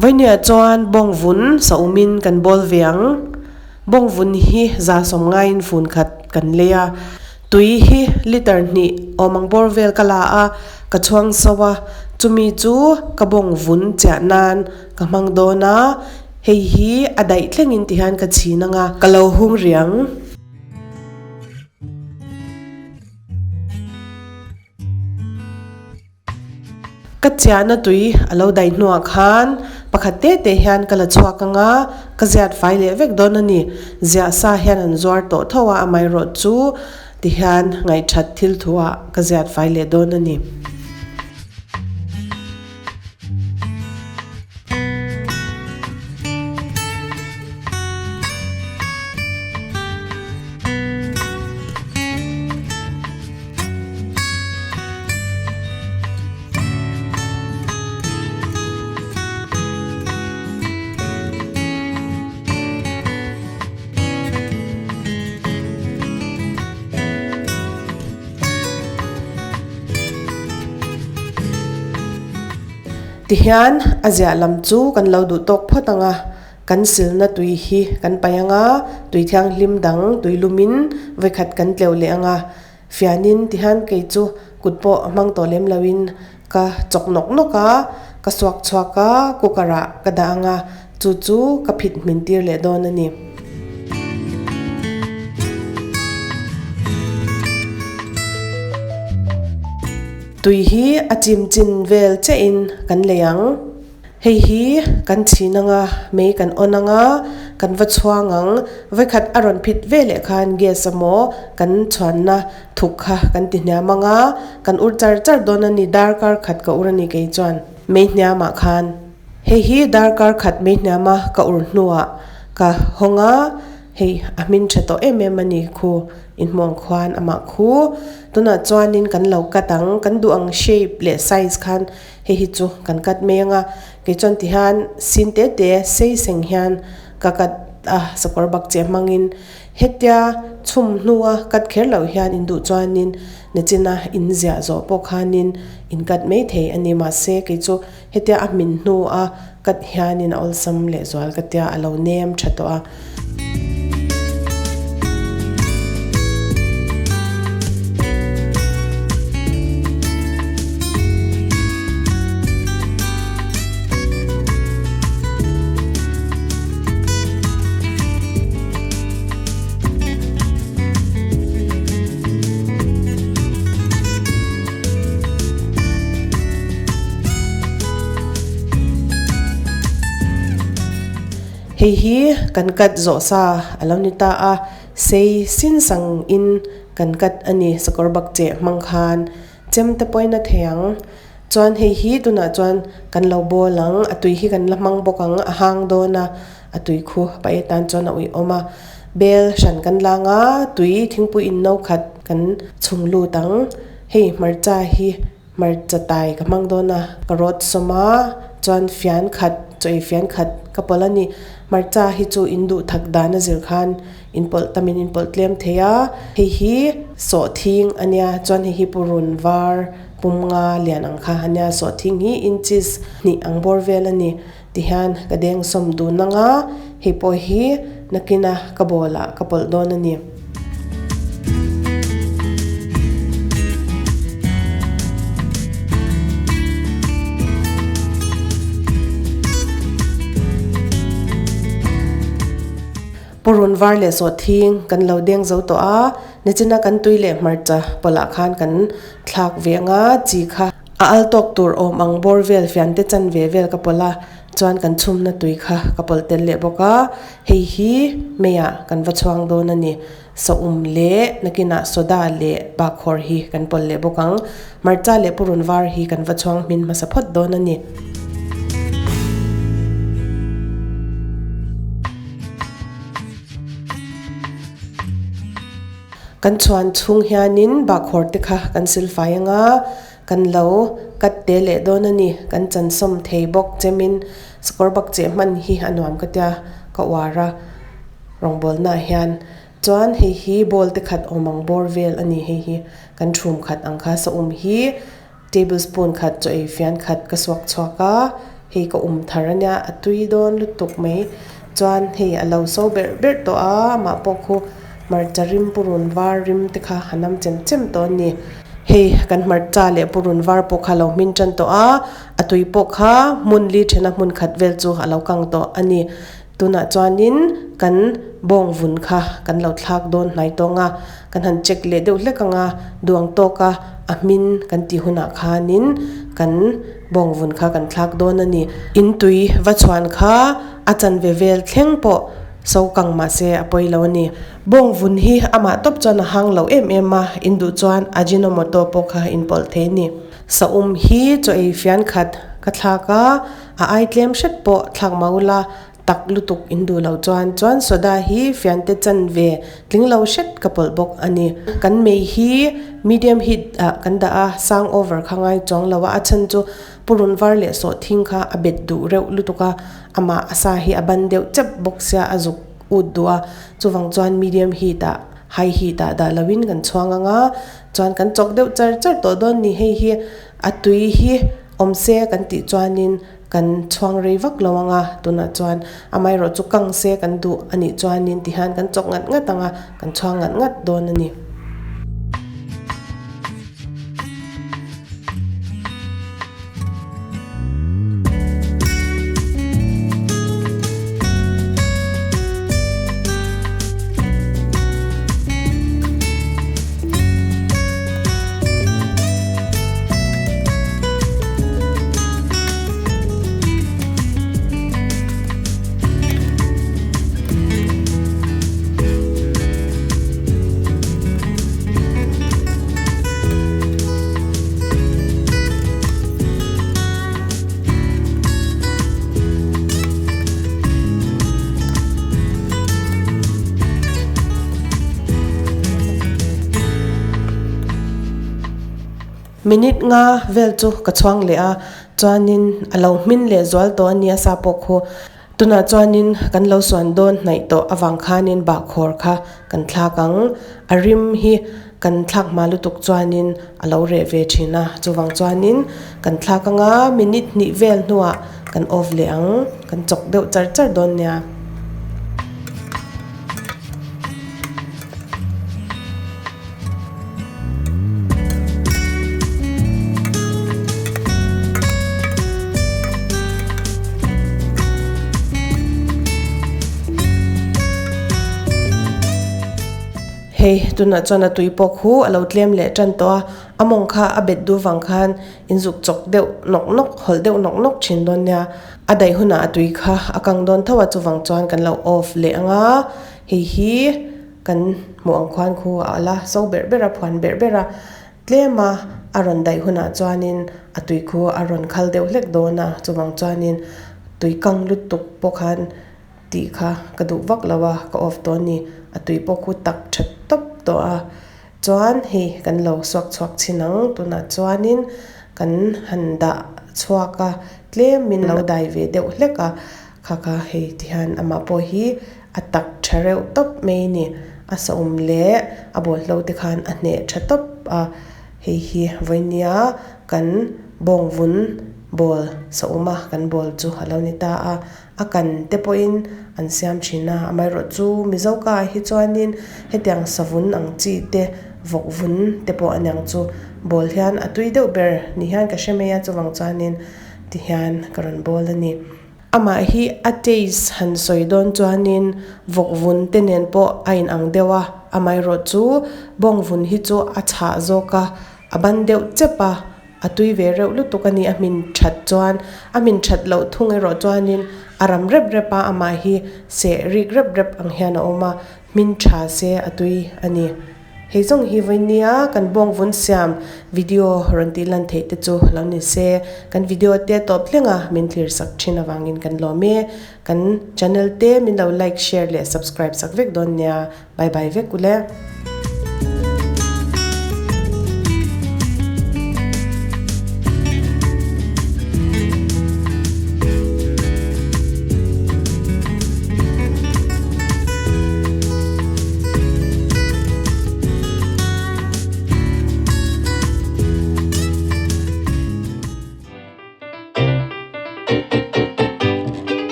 Vawinia chuan bawngvun saum-in kan bawl ve ang. Bawngvun hi 190-in fun khat kan lei a. Tui hi liter hnih awm ang bawr vel ka la a, ka chhuang so a. Chumi chu ka bawngvun chiah nan ka hmang dawn a, hei hi a daih thlengin tihian ka chhin ang a, ka lo hung riang. Ka chiahna tui a lo daih hnuah khan pakhat te te hian ka la chhuak ang a, ka ziat fai leh vek dawn a ni. Ziah sa hian an zuar tawh tho a, amaherawh chu tihian ngaihthat thil thuah ka ziat fai leh dawn a ni. Tihian a ziah lam chu kan lo duh tawk phawt ang a, kan silna tui hi kan paih ang a, tui thianghlim dang tui lumin vawikhat kan tleuh leh ang a. Fianin tihian kei chu kut pawh hmang tawh lem loin ka chawk nawk nawk a, ka suak chhuak a, cooker ah ka dah ang a, chu chu ka phit hmin tir leh dawn a ni. Tui hi a chim chin vel chiahin kan lei ang. Hei hi kan chhin ang a, mei kan on ang a, kan va chhuang ang. Vawikhat a rawn phit ve leh khan gas emaw kan chhuanna thuk kha kan ti hniam ang a, kan ur char char dawn a ni, darkar khat ka ur a ni kei chuan mei hniamah khan. Hei hi darkar khat mei hniama ka ur hnuah ka hawng a, hei a hmin tha tawh em em a ni khu inhmuang khuan amah khu. Tunah chuanin kan lo cut ang, kan duh ang shape leh size khan Hei hi chu kan cut mai ang a, kei chuan ti hian sin te te sei seng hian ka cut a sakawr bak che hmangin hetia chhum hnua cut kher loh hian in duh chuanin nachina in ziah zawh pawh khanin in cut mai thei a ni mahse kei chu hetia a hmin hnua cut hianin a awlsam leh zual ka tia a lo nem tha tawh a. Hei hi kan cut zawh sa a lo ni ta a, sei sin sang in kan cut a ni sakawr bak cheh hmang khan chem te pawhin a thei ang. Chuan hei hi tunah chuan kan lo bawl ang, a tui hi kan la hmang bawk ang, a hang dawn a, a tui khu paih atan chuan a uihawm a. Bel hran kan lang a, tui thingpui in no khat kan chhung lut ang. Hei hmarcha hi Hmarcha tai ka hmang dawn a, ka rawt sawm a, chuan fian khat, chaw ei fian khat ka pawlh a ni. Hmarcha hi chu in duh thak dan a zir khan in pawlh tam in in pawlh tlem thei a, hei hi sawhthing a nia, chuan hei hi purun var pum nga lian ang kha a nia, sawhthing hi inches hnih ang bawr vel a ni tihian ka deng sawm dun ang a, hei pawh hi nakina ka ball ah ka pawlh dawn a ni. Purun var leh sawhthing kan lo deng zo tawh a, nichina kan tui leh hmarcha pawlh ah khan kan thlak ve ang a, chi kha a al tawk tur awm ang bawr vel fian te chan ve vel ka pawlh a, chuan kan chhumna tui kha ka pawlh tel leh bawk a, hei hi meiah kan va chhuang dawn a ni. Saum leh nakinah soda leh bakhawr hi kan pawlh leh bawk ang. Hmarcha leh purun var hi kan va chhuang hmin hmasa phawt dawn a ni. Kan chhuan chhung hianin bakhawr te kha kan silfai ang a. Kan lo cut te leh dawn a ni, kan chansawm thei bawk chemin sakawr bak cheh hman hi a nuam ka tia ka uar a rawngbawlnaah hian. Chuan hei hi bowl te khat awm ang bawr vel a ni hei hi kan chhum khat ang kha saum hi table spoon khat chaw ei fian khat ka suak chhuak a hei ka um thar a nia a tui dawn lutuk mai chuan hei a lo so berh berh tawh a amah pawh khu hmarcha rim purun var rim te kha a nam chem chem tawh a ni hei kan hmarcha leh purun var pawh kha a lo hmin tan tawh a a tui pawh kha hmun li thena hmun khat vel chu a lo kang tawh a ni. Tunah chuanin kan bawng vun kha kan lo thlak dawn hnai tawng a, kan han check leh deuh hlek ang a, duang tawka a hmin kan tih hunah khanin kan bawng vun kha kan thlak dawn a ni. In tui va chhuan kha a chanve vel thleng pawh so kang mahse a pawi lo a ni. Bawng vun hi amah tawp chuan a hang lo em em a, in duh chuan Ajinomoto pawh kha in pawlh thei a ni. Saum hi chaw ei fian khat ka thlak a. A ai tlem hret pawh thlak mah ula tak lutuk in duh loh chuan chuan soda hi fiante chan ve tling lo hret ka pawlh bawk a ni. Kan mei hi medium heat ah kan dah a, sang over kha ngai chuang lo a, a chhan chu purun var leh sawh thing kha a bet duh reuh lutuk a, amah a sa hi a ban deuh chep bawk sia a zuk ut duh a, chuvang chuan medium heat ah high heat ah dah lo in kan chhuang ang a, chuan kan chawk deuh char char tawh dawn ni hei hi a tui hi. Awm se kan tih chuanin kan chhuang rei vak lo ang a, tunah chuan amaherawh chu kang se kan duh a nih chuanin tihian kan chawk ngat ngat ang a, kan chhuang ngat ngat dawn a ni. Minute nga vel chu ka chhuang leh a, chuanin a lo hmin leh zual tawh a nia sa pawh khu. Tunah chuanin kan lo suan dawn hnaih tawh avang khanin bahkhawr kha kan thlak ang. A rim hi kan thlak hma lutuk chuanin a lo reh ve thin a, chuvang chuanin kan thlak ang a, minute hnih vel hnuah kan off leh ang, kan chawk deuh char char dawn nia. Hei tunah chuan a tui pawh khu a lo tlem leh tan tawh a, a mawng kha a bet duh vang khan inzuk chawk deuh nawk nawk hawlh deuh nawk nawk thin dawn nia. A daih hunah a tui kha a kang dawn tho a chuvang chuan kan lo off leh ang a, hei hi kan hmuh ang khuan khu a la so berh ber a phuan berh ber a, tlem a a rawn daih hunah chuanin a tui khu a rawn khal deuh hlek dawn a chuvang chuanin tui kang lutuk pawh khan tih kha ka duh vak lo a ka off tawh a ni a tui pawh khu tak tha tawp tawh a. Chuan hei kan lo suak chhuak chhin ang tunah chuanin kan han dah chhuak a tlemin lo dai ve deuh hlek a kha kha hei tihian amah pawh hi a tak tha reuh tawp mai a ni a sawm leh a bawlhlo te khan a hneh tha tawp a hei hi vawinia kan bawngvun bawl sawm a kan bawl chu a lo ni ta a. A kan te pawhin an siam thin a, amaherawh chu Mizo ka ah hi chuanin hetiang savun ang chi te vawk vun te pawh aniang chu bawl hian a tui deuh ber ni hian ka hre mai a chuvang chuanin ti hian ka rawn bawl a ni. Amah hi a taste han sawi dawn chuanin vawk vun te nen pawh a inang deuh a, amaherawh chu bawng vun hi chu a chhah zawk a, a ban deuh chep a. A tui ve reuh lutuk a ni, a hmin that chuan a hmin that loh thung erawh chuanin a ram rep rep a, amah hi seh rik rep rep ang hian a awm a, hmin tha se a tui a ni. Hei zawng hi vawinia kan bawngvun siam video rawn tih lan theih te chu lo ni se, kan video te tawp thleng a min thlir sak thin avangin kan lawm e, kan channel te min lo like, share leh subscribe sak vek dawn nia, bye bye vek ule.